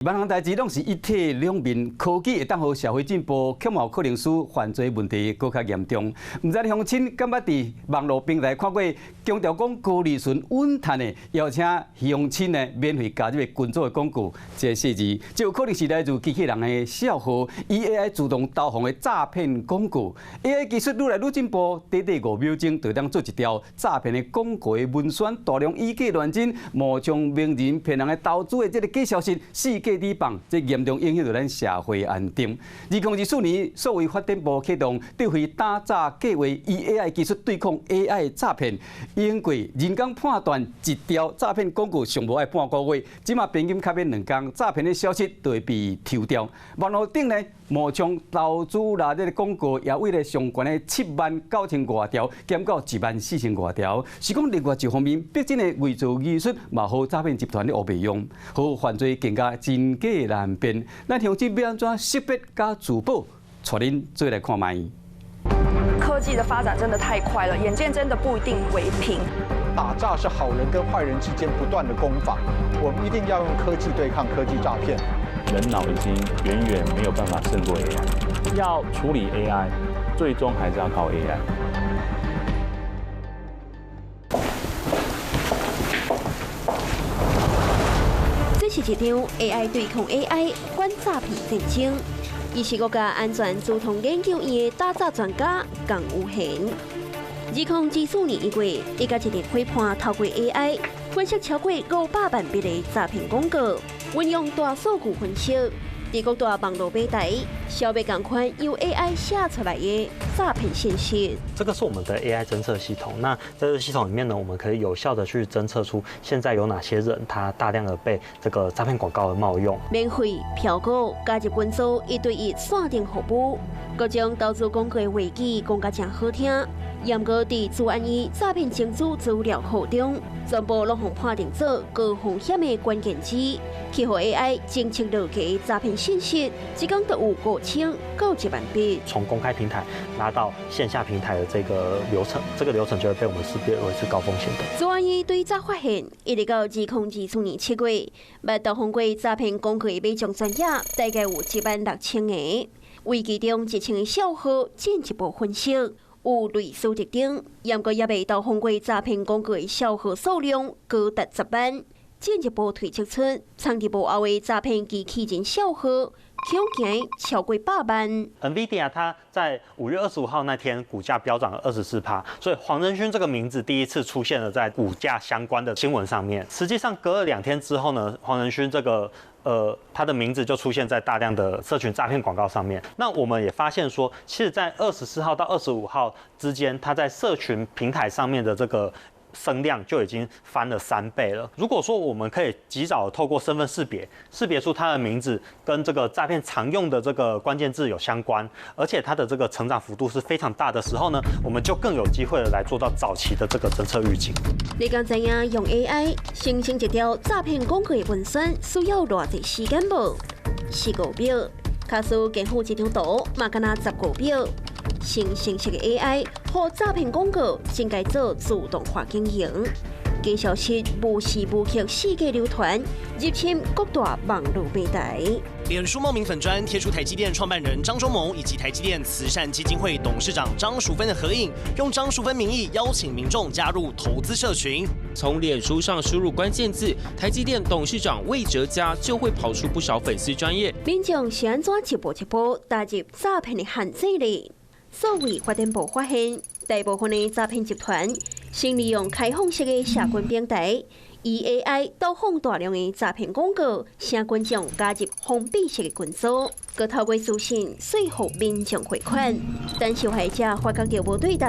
萬項代誌攏是一體兩面，科技會當予社會進步，恐嘛有可能使犯罪問題閣較嚴重。毋知鄉親敢捌佇網路平台看過強調講高利潤穩賺的，邀請鄉親呢免費加入群組的廣告，這個數字就有可能是來自機器人的小號，以 AI 自動導航的詐騙廣告。AI 技術愈來愈進步，短短5秒鐘就會當做一條詐騙的廣告的文宣，大量以假亂真，冒充名人騙人的投資的這個假消息，四界咧放，這嚴重影響著咱社會安定。2024年，數位發展部啟動智慧打詐計劃，以 AI 技術對抗 AI 詐騙，用過人工判斷一條詐騙廣告上無愛半個月，這馬平均較免2工，詐騙的消息就會被抽掉。網路頂呢，冒充投資啦，這個廣告也為了上懸的7萬9千外條，減到1萬4千外條。是講另外一方面，逼真的偽造技術嘛，予詐騙集團咧烏白用，予犯罪更加真假難辨。咱鄉親欲按怎識別佮自保？帶恁做來看覓。科技的發展真的太快了，眼見真的不一定為憑。打詐是好人跟壞人之間不斷的攻防，我們一定要用科技對抗科技詐騙。人腦已經遠遠沒有辦法勝過 AI，要處理 AI，最終還是要靠 AI。這是一場 AI 對抗 AI 反詐騙戰爭。伊是國家安全資通研究院的打詐專家龔有賢。2024年1月，伊佮一個伙伴透過 AI 分析超過500萬筆的詐騙廣告，運用大數據分析，佇各大網路平台消滅仝款由 AI 寫出來的詐騙信息。這個是我們的 AI 偵測系統。那在這個系統裡面呢，我們可以有效的去偵測出現在有哪些人，他大量的被這個詐騙廣告的冒用。免費票購加入群組一對一線頂服務，各種投資廣告的話語講甲誠好聽。嚴格佇資安院詐騙情資資料庫中，全部攏予判定做高風險的關鍵字，去予 AI 偵測落去詐騙信息，一工就有5000到1萬筆。從公開平台拉到線下平台的這個流程，這個流程就會被我們識別為是高風險的。資安院對詐發現，一直到2024年7月，捌投放過詐騙廣告的民眾專頁，大概有7萬6千個，為其中1000個小號進一步分析。有類似特徵，毋過猶未投放過詐騙廣告的小號數量高達10萬，進一步推測出藏佇幕後的詐騙機器人小號，恐驚超過100萬。 NVIDIA 它在5月25號那天股價飆漲了24趴，所以黃仁勳這個名字第一次出現了在股價相關的新聞上面。實際上隔了2天之後呢，黃仁勳這個他的名字就出現在大量的社群詐騙廣告上面。那我們也發現說，其實，在24號到25號之間，他在社群平台上面的這個聲量就已經翻了3倍了。如果說我們可以及早透過身份識別，識別出他的名字跟這個詐騙常用的這個關鍵字有相關，而且他的這個成長幅度是非常大的時候呢，我們就更有機會來做到早期的這個偵測預警。你敢知影用 AI 生成一條詐騙廣告的文宣需要偌濟時間無？15秒。假使加附一張圖，嘛干焦15秒。新生成的 AI 予詐騙廣告正該做自動化經營，假消息無時無刻四界流傳，入侵各大網路平台。臉書冒名粉專貼出台積電創辦人張忠謀以及台積電慈善基金會董事長張淑芬的合影，用張淑芬名義邀請民眾加入投資社群。從臉書上輸入關鍵字“台積電董事長魏哲家”，就會跑出不少粉絲專頁。民眾是按怎一步一步踏入詐騙的陷阱裡？數位發展部發現，大部分的詐騙集團先利用開放式的社群平台，以 AI 導航大量的詐騙廣告，請群眾加入封閉式的群組，閣透過私訊說服民眾匯款。等受害者發覺著無對頭，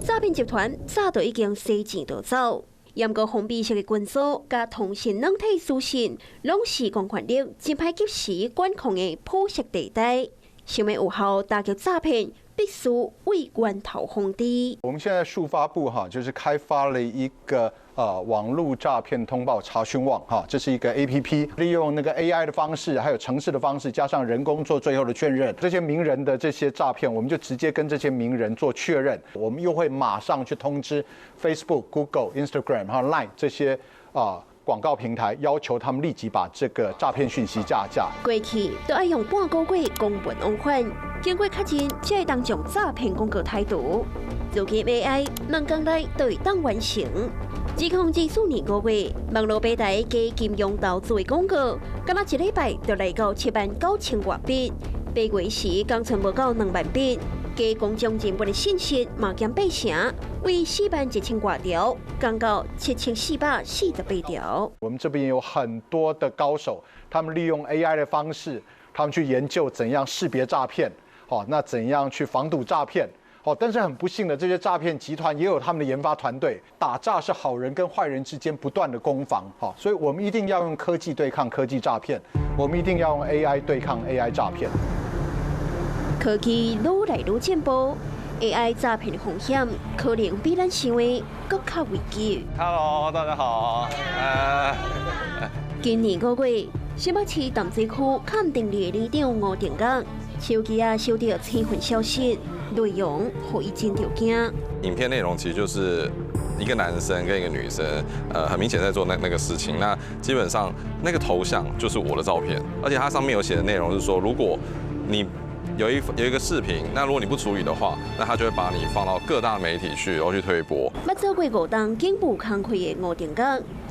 詐騙集團早就已經洗錢逃走。毋過封閉式的群組佮通訊軟體私訊，攏是公權力真歹及時管控的灰色地帶。想欲有效打擊詐騙，必須為源頭防治。我們現在數發部哈，就是開發了一個網路詐騙通報查詢網哈，這是一個 APP，利用那個 AI 的方式，還有程式的方式，加上人工做最後的確認，這些名人的這些詐騙，我們就直接跟這些名人做確認，我們又會馬上去通知 Facebook、Google、Instagram 和 Line 這些啊。广告平台，要求他们立即把这个诈骗讯息下架。过去都爱用半个月公文往返，经过确认，才会当将诈骗广告剔除。如今 AI 两工内就会当完成。2024年5月，网路平台加金融投资的广告，敢若一礼拜就来到7万9千外笔，8月时刚賰无到2万笔。加公众人物的信息嘛减八成，为4万1千外条，降到7448条。我们这边有很多的高手，他们利用 AI 的方式，他们去研究怎样识别诈骗，好，那怎样去防堵诈骗，好，但是很不幸的，这些诈骗集团也有他们的研发团队，打诈是好人跟坏人之间不断的攻防，好，所以我们一定要用科技对抗科技诈骗，我们一定要用 AI 对抗 AI 诈骗。科技愈来愈进步，AI 诈骗的风险可能比咱想的阁较危急。 Hello，大家好。今年5月，新北市淡水区崁顶里的里长吴定国手机仔收到兴奋消息，内容予伊真著惊。影片内容其实就是一个男生跟一个女生，很明显在做那个事情。那基本上那个头像就是我的照片，而且它上面有写的内容是说，如果你有一个视频，那如果你不处理的话，那他就会把你放到各大媒体去，然后去推播。捌做过五冬警务工课的吴定国，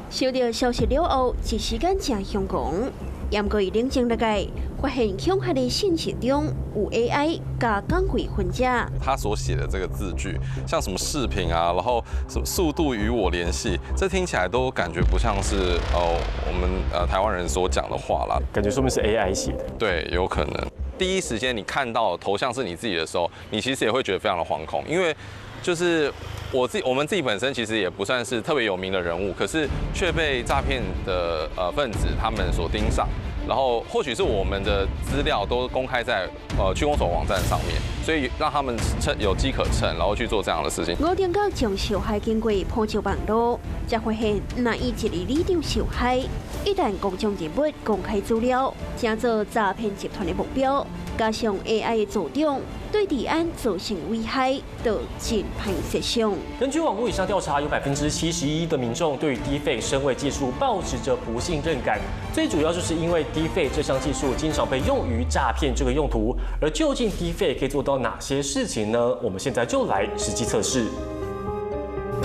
收到消息了后，一时间真惶恐。毋过伊冷静落来，发现恐吓的信息中有 AI 佮讲鬼分者。他所写的这个字句，像什么视频啊，然后什么速度与我联系，这听起来都感觉不像是哦我们台湾人所讲的话啦。感觉说明是 AI 写的。对，有可能。第一时间你看到头像是你自己的时候，你其实也会觉得非常的惶恐，因为就是我们自己本身其实也不算是特别有名的人物，可是却被诈骗的分子他们所盯上，然后或许是我们的资料都公开在区公所网站上面，所以让他们趁有机可乘，然后去做这样的事情。吴定国将受害经过铺就网路，才发现若伊一个里长受害，一旦公众人物公开资料，成做诈骗集团的目标，加上 AI 的助长，对治安造成危害，就真歹设想。根据网路以上调查，有71%的民众对于 Deepfake 深伪技术抱持着不信任感。最主要就是因为 Deepfake 这项技术经常被用于诈骗这个用途。而究竟 Deepfake 可以做到哪些事情呢？我们现在就来实际测试。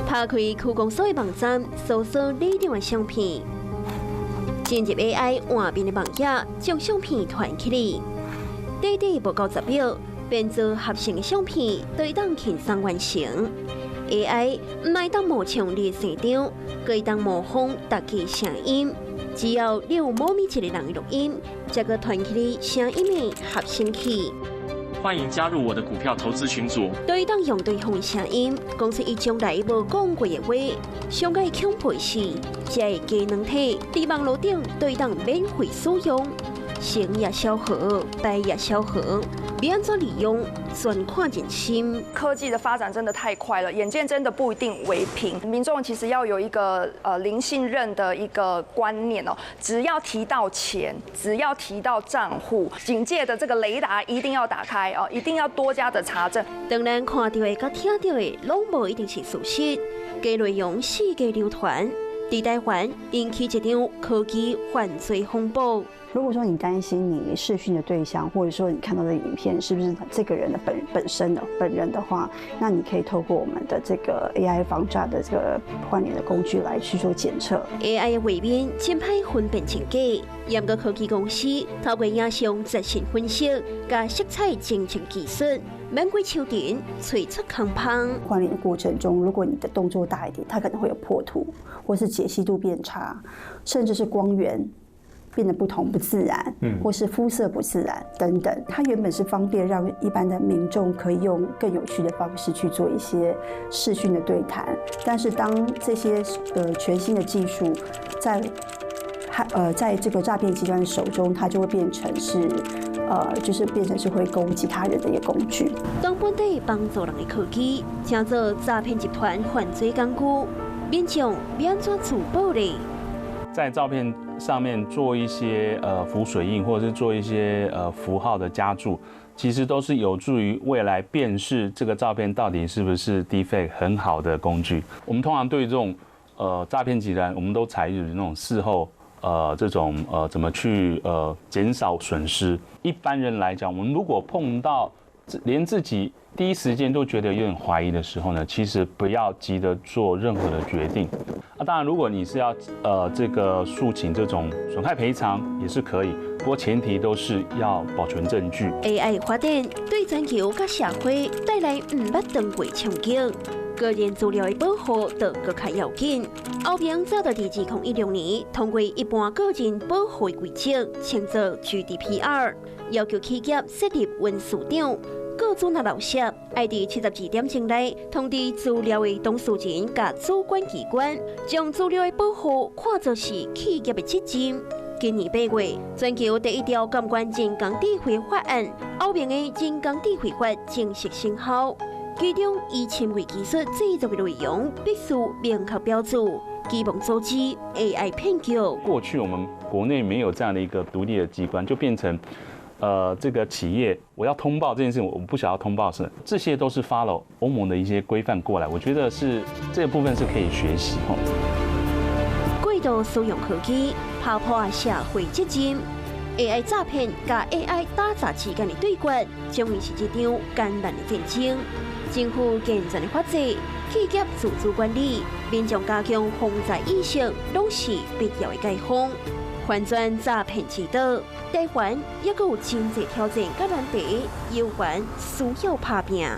拍开区公所的网站，搜索里长的相片，进入 AI 换面的网页，将相片传起来，短短无够10秒，变做合成的相片，就会当轻松完成。AI 毋会当模仿你的生长，阁会当模仿逐家声音。只要你有某一个人的录音，才阁传起你声音的合成器。欢迎加入我的股票投资群组。就会当用对方的声音，讲出伊从来无讲过的话，上盖恐怖的是，这个功能体伫网路顶就会当免费使用，成也萧何，败也萧何，欲按怎利用，全看人心。科技的发展真的太快了，眼见真的不一定为凭。民众其实要有一个零信任的一个观念哦，只要提到钱，只要提到账户，警戒的这个雷达一定要打开哦，一定要多加的查证。当咱看到的佮听到的，拢无一定是事实，假内容四界流传，伫台湾引起一场科技犯罪风暴。如果说你担心你视讯的对象，或者说你看到的影片是不是这个人的本人的话，那你可以透过我们的这个 AI 防诈的这个换脸的工具来去做检测。 AI 的画面真歹分辨真假，毋过科技公司透过影像在线分析，佮色彩侦测技术，免过手电，揣出空芳。换脸的过程中，如果你的动作大一点，它可能会有破图，或是解析度变差，甚至是光源变得不同、不自然，或是肤色不自然等等。它原本是方便让一般的民众可以用更有趣的方式去做一些视讯的对谈，但是当这些全新的技术在这个诈骗集团的手中，它就会变成是就是变成是会攻击他人的一个工具。当本地帮助人的科技，成做诈骗集团犯罪工具，民众欲按怎自保咧？在照片上面做一些浮水印，或者是做一些符号的加注，其实都是有助于未来辨识这个照片到底是不是 Deepfake 很好的工具。我们通常对于这种詐騙集團，我們都採取那種事後這種怎麼去減少損失。一般人來講，我們如果碰到連自己第一時間都覺得有點懷疑的時候呢，其實不要急着做任何的決定。啊，當然，如果你是要這個訴請這種損害賠償也是可以，不過前提都是要保全證據。 AI 發展對全球佮社會帶來毋捌當過衝擊，個人資料的保護就閣較要緊。歐盟早就佇2016年通過一般個人保護規則，稱做 GDPR，要求企業設立溫事長。個資若漏洩，愛佇72點鐘內通知資料的當事人佮主管機關，將資料的保護看作是企業的責任。今年8月，全球第一條監管人工智慧法案——歐盟的人工智慧法正式生效。其中以深偽技術製作的內容必須明確標註，期望阻止 AI 騙局。過去我們國內沒有這樣的一個獨立的機關，就變成，這個企業我要通報這件事情，我不曉得通報是，這些都是 follow 歐盟的一些規範過來，我覺得是這個部分是可以學習。過度使用科技，拋破社會責任，AI 詐騙佮 AI 打雜之間的對決，將會是一場艱難的戰爭。政府健全的法制，企業自主管理，民眾加強防詐意識，攏是必要的解方。翻轉詐騙之道，台灣猶閣有真濟挑戰佮難題，猶原需要拍拚。